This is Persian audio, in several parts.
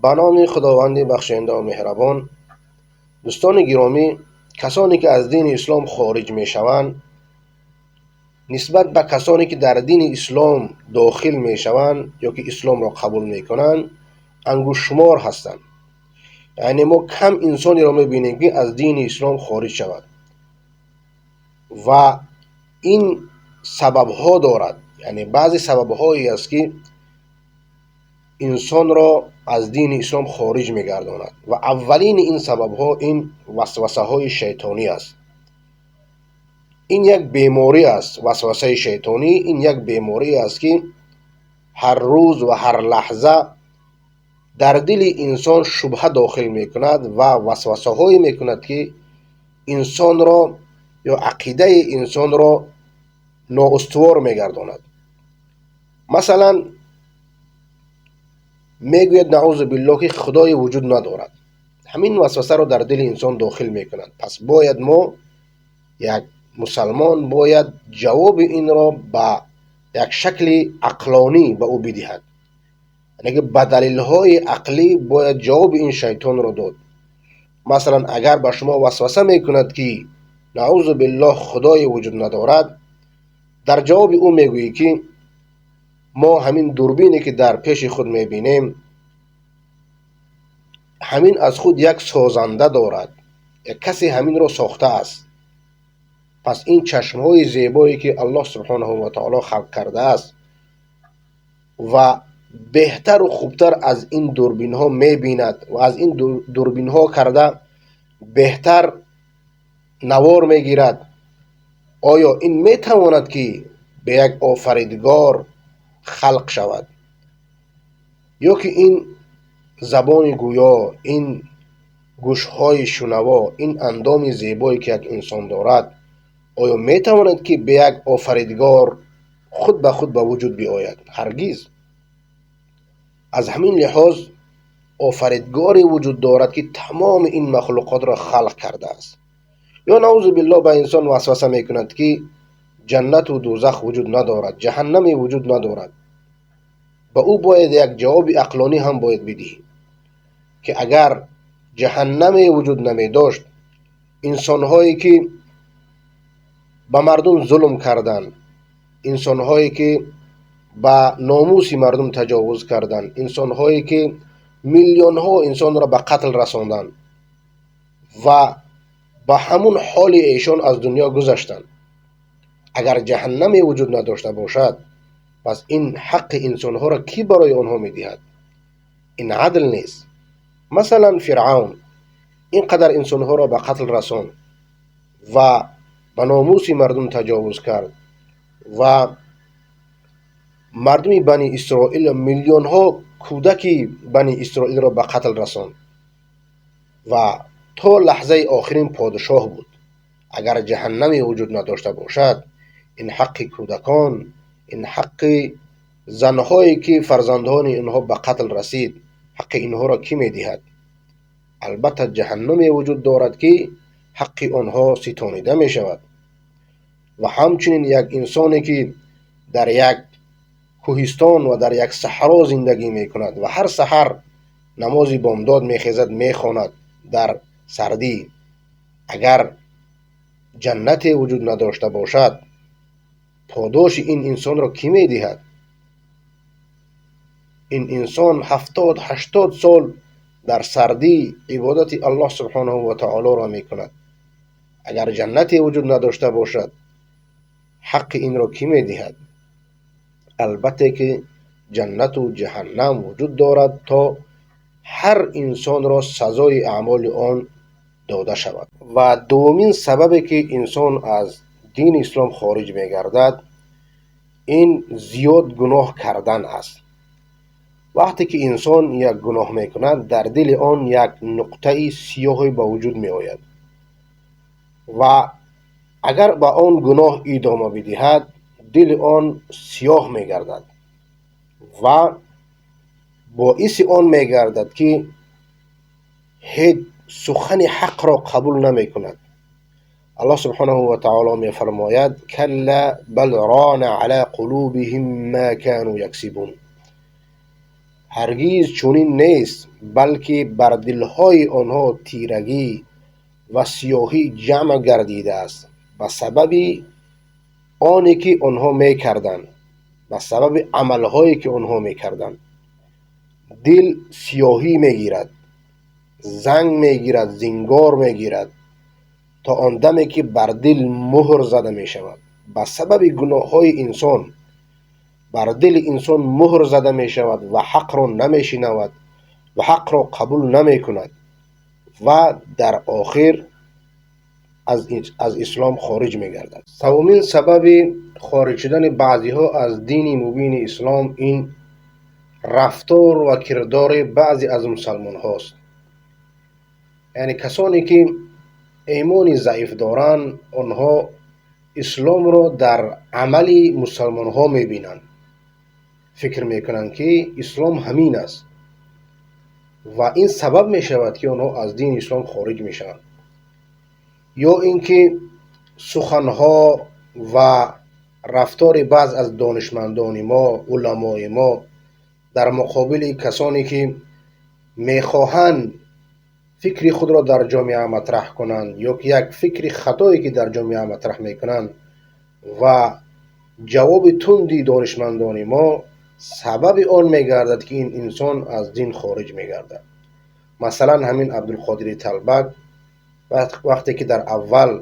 به نام خداوند بخشنده و مهربان. دوستان گرامی، کسانی که از دین اسلام خارج می شوند نسبت به کسانی که در دین اسلام داخل می شوند یا که اسلام را قبول می کنند انگشت شمار هستند. یعنی ما کم انسانی را می بینیم که از دین اسلام خارج شود و این سبب ها دارد. یعنی بعضی سبب هایی است که انسان را از دین اسلام خارج می‌گرداند و اولین این سبب‌ها این وسوسه‌های شیطانی است. این یک بیماری است، وسوسه شیطانی این یک بیماری است که هر روز و هر لحظه در دل انسان شبهه داخل می‌کند و وسوسه‌هایی می‌کند که انسان را یا عقیده انسان را نااستوار می‌گرداند. مثلا میگوید نعوذ بالله که خدای وجود ندارد. همین وسوسه را در دل انسان داخل میکند. پس باید ما یک مسلمان باید جواب این را به یک شکل عقلانی به او بدهد. یعنی که به دلیل‌های عقلی باید جواب این شیطان را داد. مثلا اگر به شما وسوسه میکند که نعوذ بالله خدای وجود ندارد، در جواب او میگویی که ما همین دوربینی که در پیش خود میبینیم همین از خود یک سازنده دارد، یک کسی همین را ساخته است. پس این چشمهای زیبایی که الله سبحانه و تعالی خلق کرده است و بهتر و خوبتر از این دوربین ها میبیند و از این دوربین ها کرده بهتر نوار میگیرد، آیا این میتواند که به یک آفریدگار خلق شود؟ یا که این زبان گویا، این گوشهای شنوا، این اندام زیبایی که یک انسان دارد، آیا میتواند که به یک آفریدگار خود به خود به وجود بیاید؟ هرگز. از همین لحاظ آفریدگاری وجود دارد که تمام این مخلوقات را خلق کرده است. یا نعوذ بالله به انسان وسوسه میکند که جنت و دوزخ وجود ندارد، جهنمی وجود ندارد. به او باید یک جواب عقلانی هم باید بدهی که اگر جهنمی وجود نمی داشت، انسانهایی که به مردم ظلم کردند، انسانهایی که به ناموس مردم تجاوز کردند، انسانهایی که میلیون ها انسان را به قتل رساندند و به همون حال ایشان از دنیا گذشتند، اگر جهنمی وجود نداشته باشد، پس این حق انسانها را کی برای آنها میدهد؟ این عدل نیست. مثلا فرعون اینقدر انسانها را به قتل رساند و به ناموس مردم تجاوز کرد و مردم بنی اسرائیل، میلیون ها کودک بنی اسرائیل را به قتل رساند و تا لحظه آخرین پادشاه بود. اگر جهنمی وجود نداشته باشد، این حق کودکان، این حق زنهایی که فرزندان اینها به قتل رسید، حق اینها را کی میدهد؟ البته جهنمی وجود دارد که حق آنها ستانیده می شود. و همچنین یک انسانی که در یک کوهستان و در یک صحرا زندگی می کند و هر سحر نماز بامداد می خیزد، می خواند در سردی، اگر جنت وجود نداشته باشد، پاداش این انسان را کی می دهد؟ این انسان 70-80 سال در سردی عبادت الله سبحانه و تعالی را می کند. اگر جنت وجود نداشته باشد، حق این را کی می دهد؟ البته که جنت و جهنم وجود دارد تا هر انسان را سزای اعمال آن داده شود. و دومین سببی که انسان از دین اسلام خارج می گردد، این زیاد گناه کردن است. وقتی که انسان یک گناه می کند، در دل آن یک نقطه سیاه به وجود می آید و اگر به آن گناه ادامه بدهد، دل آن سیاه می گردد و باعث آن می گردد که هیچ سخن حق را قبول نمی کند. الله سبحانه و تعالی می فرماید کلا بل ران علی قلوبهم ما كانوا یکسبون. هرگز چنین نیست، بلکه بر دلهای آنها تیرگی و سیاهی جمع گردیده است به سبب آنی که آنها میکردند، به سبب عملهایی که آنها میکردند. دل سیاهی میگیرد، زنگ میگیرد، زنگار میگیرد تا آن دمی که بر دل مهر زده میشود. به سبب گناه های انسان بر دل انسان مهر زده میشود و حق را نمیشنود و حق را قبول نمیکند و در آخر از اسلام خارج میگردد. سومین سبب خارج شدن بعضی ها از دین مبین اسلام این رفتار و کردار بعضی از مسلمان هاست. یعنی کسانی که ایمان ضعیف دارند، آنها اسلام را در عمل مسلمان ها میبینند، فکر میکنند که اسلام همین است و این سبب میشود که آنها از دین اسلام خارج میشوند. یا اینکه سخنها و رفتار بعض از دانشمندان ما، علمای ما در مقابل کسانی که میخواهند فکر خود را در جامعه مطرح کنند یا که یک فکر خطایی که در جامعه مطرح میکنند و جواب تندی دانشمندان ما سبب آن میگردد که این انسان از دین خارج میگردد. مثلا همین عبدالقادر تلبک وقتی که در اول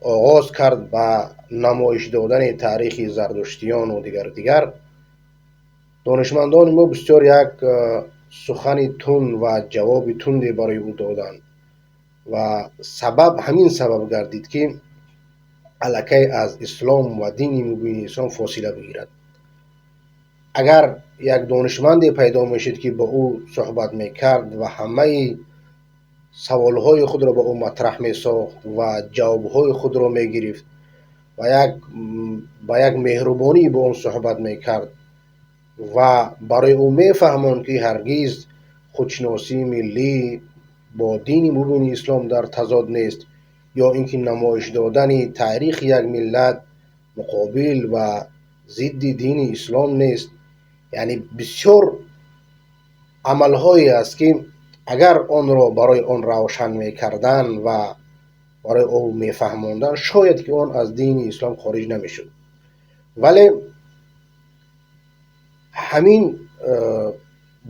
آغاز کرد به نمایش دادن تاریخ زردشتیان و دیگر دانشمندان ما بسیار یک سخن تند و جواب تندی برای او دادند و سبب همین سبب گردید که الکی از اسلام و دین مبین اسلام فاصله بگیرد. اگر یک دانشمند پیدا میشد که با او صحبت میکرد و همه سوالهای خود را با او مطرح میساخت و جوابهای خود را میگرفت و با یک مهربانی با اون صحبت میکرد و برای او میفهماند که هرگز خودشناسی ملی با دین مبین اسلام در تضاد نیست، یا اینکه نمایش دادن تاریخ یک ملت مقابل و ضد دین اسلام نیست. یعنی بسیار عملهایی است که اگر آن را برای آن روشن میکردن و برای او میفهماندن، شاید که آن از دین اسلام خارج نمیشد. ولی همین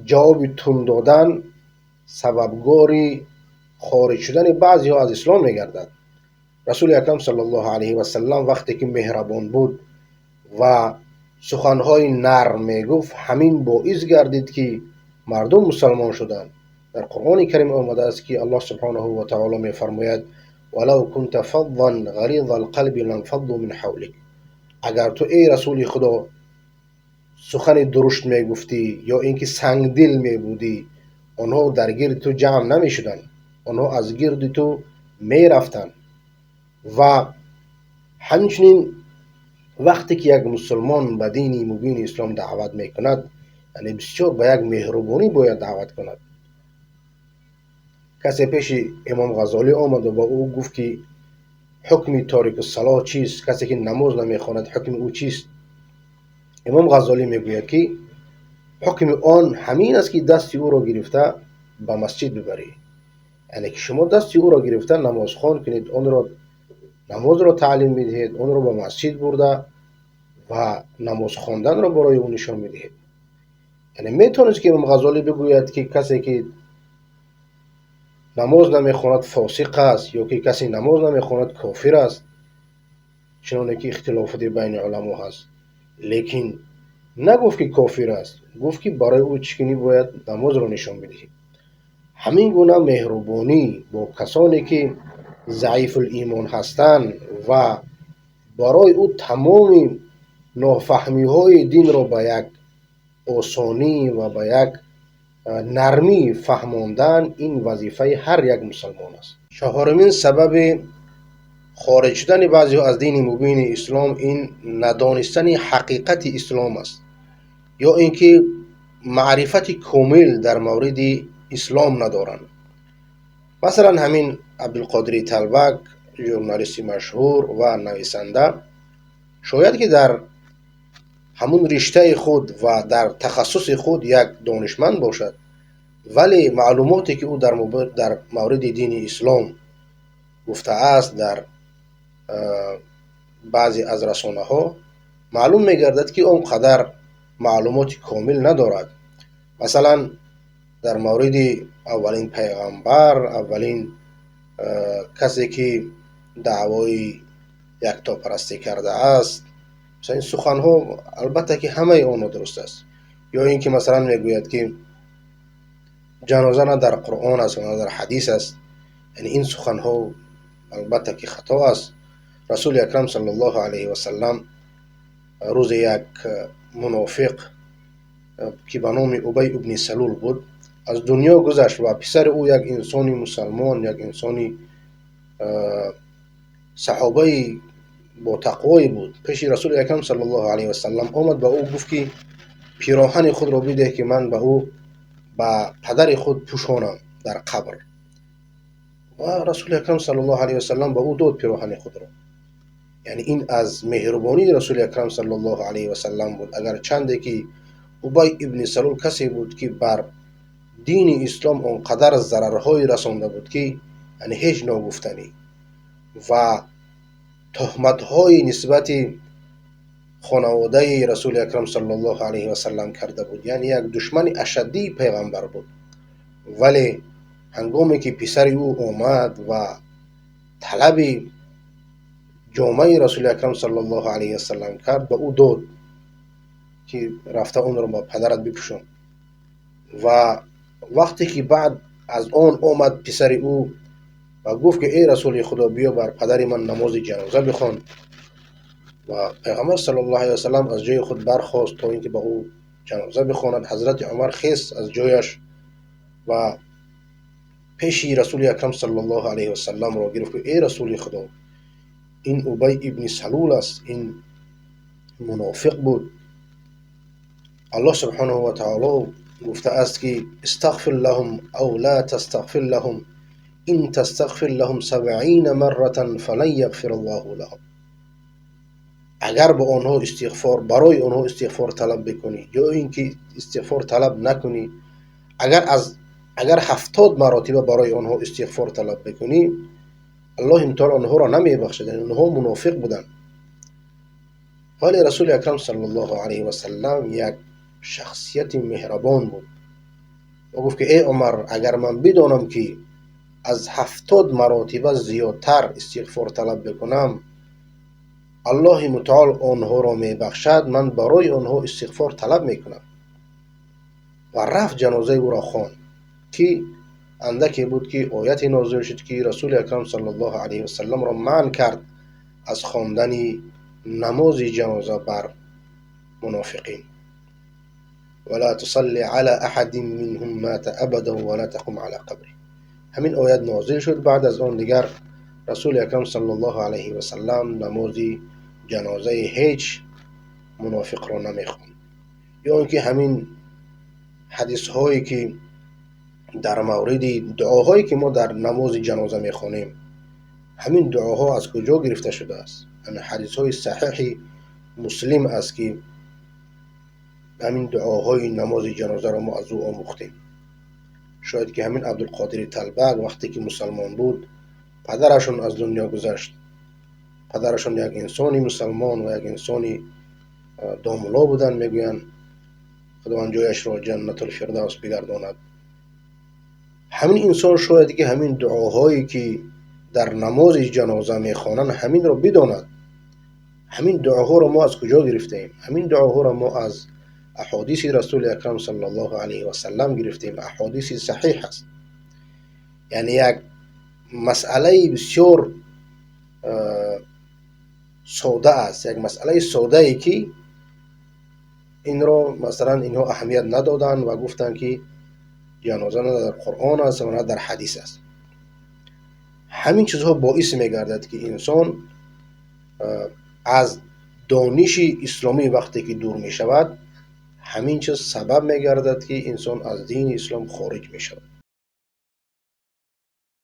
جواب تند دادن سببگاری خارج شدن بعضی ها از اسلام میگردد. رسول اکرم صلی الله علیه و سلم وقتی که مهربان بود و سخنهای نرم میگفت، همین باعث گردید که مردم مسلمان شدند. در قرآن کریم آمده است که الله سبحانه و تعالی میفرماید ولو كنت فظا غلیظ القلب لانفضوا من حولک. اگر تو ای رسول خدا سخن درشت میگفتی یا اینکه سنگدل میبودی، آنها در گرد تو جمع نمیشدند، آنها از گرد تو میرفتند. و همچنین وقتی که یک مسلمان به دین مبین اسلام دعوت میکند، یعنی بسیار به یک مهربانی باید دعوت کند. کسی پیش امام غزالی آمد و با او گفت که حکم تارک الصلاه چیست؟ کسی که نماز نمیخواند حکم او چیست؟ امام غزالی میگوید که حکم آن همین است که دست او را گرفته به مسجد ببری. یعنی که شما دست او را گرفته نماز خوان کنید، آن را نماز را تعلیم میدهید، آن را به مسجد برده و نماز خواندن را برای او نشان میدهید. یعنی میتونست که امام غزالی بگوید که کسی که نماز نمیخواند فاسق است یا که کسی نماز نمیخواند کافر است، چنانکه که اختلافات بین علما هست. لیکن نگفت که کافر است، گفت که برای او چکنی باید نماز را نشان بدهید. همین گونه مهربانی با کسانی که ضعیف الایمان هستند و برای او تمام نافهمی های دین را به یک آسانی و به یک نرمی فهماندن، این وظیفه هر یک مسلمان است. چهارمین سبب خارج شدن بعضی از دین مبین اسلام این ندانستن حقیقت اسلام است، یا اینکه معرفت کامل در مورد اسلام ندارند. مثلا همین عبدالقادر تلبک، ژورنالیست مشهور و نویسنده، شاید که در ҳамун риштаи худ ва дар тахассуси худ як донишманд бошад, вале маълумоте ки ӯ дар мавриди дини ислом гуфтааст дар баъзе аз расонаҳо, маълум мегардад, ки он қадар маълумоти комил надорад. Масалан, дар мавриди аввалин пайғамбар, аввалин касе ки даъвои яктопарастӣ кардааст, масалан, ин суханҳо албатта ки ҳамаи онҳо дуруст аст. Ё ин ки масалан мегӯяд, ки ҷаноза на дар Қуръон аст ва на дар ҳадис аст. Яъне ин суханҳо албатта ки хато аст. Расули акрам саллаллоҳу алайҳи васаллам рӯзе як мунофиқ, ки ба номи Убай ибни Салул буд, аз дунё гузашт ва писари ӯ як инсони мусалмон, як инсони саҳобаи бо тақвое буд, пеши Расули акрам саллаллоҳу алайҳи васаллам омад, ба ӯ гуфт, ки пироҳани худро бидеҳ, ки ман ба ӯ, ба падари худ пӯшонам дар қабр. Ва Расули акрам саллаллоҳу алайҳи васаллам ба ӯ дод пироҳани худро. Яъне ин аз меҳрубонии Расули акрам саллаллоҳу алайҳи васаллам буд. Агар чанде ки Убай ибни Салул касе буд, ки бар дини ислом он қадар зарарҳое расонда буд, ки яъне ҳеҷ ногуфтанӣ, ва туҳматҳои нисбати хонаводаи Расули акрам саллаллоҳу алайҳи васаллам карда буд, яъне як душмани ашаддии пайғамбар буд. Вале ҳангоме ки писари ӯ омад ва талаби ҷомаи Расули акрам саллаллоҳу алайҳи васаллам кард, ба ӯ дод, ки рафта онро ба падарат бипӯшон. Ва вақте ки баъд аз он омад писари ӯ ва гуфт, ки эй Расули Худо, биё бар падари ман намози ҷаноза бихон, ва пайғамбар саллаллоҳу алайҳи васаллам аз ҷои худ бархост то ин ки ба ӯ ҷаноза бихонад. Ҳазрати Умар хест аз ҷояш ва пеши Расули акрам саллаллоҳу алайҳи васалламро гирифт, ки эй Расули Худо, ин Убай ибни Салул аст, ин мунофиқ буд. Аллоҳ субҳонаҳу ва таоло гуфтааст, ки истағфир лаҳум ав ла тастағфир лаҳум ин тастағфир лаҳум сабъина марратан фалан яғфир Аллоҳу лаҳум. Агар ба онҳо истиғфор, барои онҳо истиғфор талаб бикунӣ ё ин ки истиғфор талаб накунӣ, агар 70 маротиба барои онҳо истиғфор талаб бикунӣ, Аллоҳи мутаол онҳоро намебахшад. Яъне онҳо мунофиқ буданд. Вале Расули акрам саллаллоҳу алайҳи васаллам як шахсияти меҳрабон буд ва гуфт, ки эй Умар, агар ман бидонам, ки аз 70 маротиба зиёдтар истиғфор талаб бикунам, Аллоҳи мутаол онҳоро мебахшад, ман барои онҳо истиғфор талаб мекунам. Ва рафт ҷанозаи ӯро хонд, ки андаке буд, ки ояте нозил шуд, ки Расули акрам саллаллоҳу алайҳи васалламро манъ кард аз хондани намози ҷаноза бар мунофиқин. ولا تصل على أحد منهم مات أبدا ولا تقم على قبره. ҳамин оят нозил шуд. Баъд аз он дигар Расули акрам саллаллоҳу алайҳи васаллам намози ҷанозаи ҳеҷ мунофиқро намехонд. Ё ин ки ҳамин ҳадисҳое ки дар мавриди дуоҳое ки мо дар намози ҷаноза мехонем, ҳамин дуоҳо аз куҷо гирифта шудааст? Ҳамин ҳадисҳои саҳиҳи Муслим аст, ки ҳамин дуоҳои намози ҷанозаро мо аз ӯ омӯхтем. Шояд ки ҳамин Абдулқодири Талбак вақте ки мусалмон буд, падарашон аз дунё гузашт. Падарашон як инсони мусалмон ва як инсони домуло буданд, мегӯянд. Худованд ҷояшро ҷаннатул фирдавс бигардонад. Ҳамин инсон шояд ки ҳамин дуоҳое ки дар намози ҷаноза мехонанд, ҳаминро бидонад. Ҳамин дуоҳоро мо аз куҷо гирифтаем? Ҳамин дуоҳоро мо аз аҳодиси Расули акрам саллаллоҳу алайҳи васаллам гирифтем. Аҳодиси саҳиҳ аст. Яъне як масъалаи бисёр сода аст, як масъалаи содае, ки инро масалан инҳо аҳамият надоданд ва гуфтанд, ки ҷаноза на дар Қуръон аст ва на дар ҳадис аст. Ҳамин чизҳо боис мегардад, ки инсон аз дониши исломӣ вақте ки дур мешавад, ҳамин чиз сабаб мегардад, ки инсон аз дини ислом хориҷ мешавад.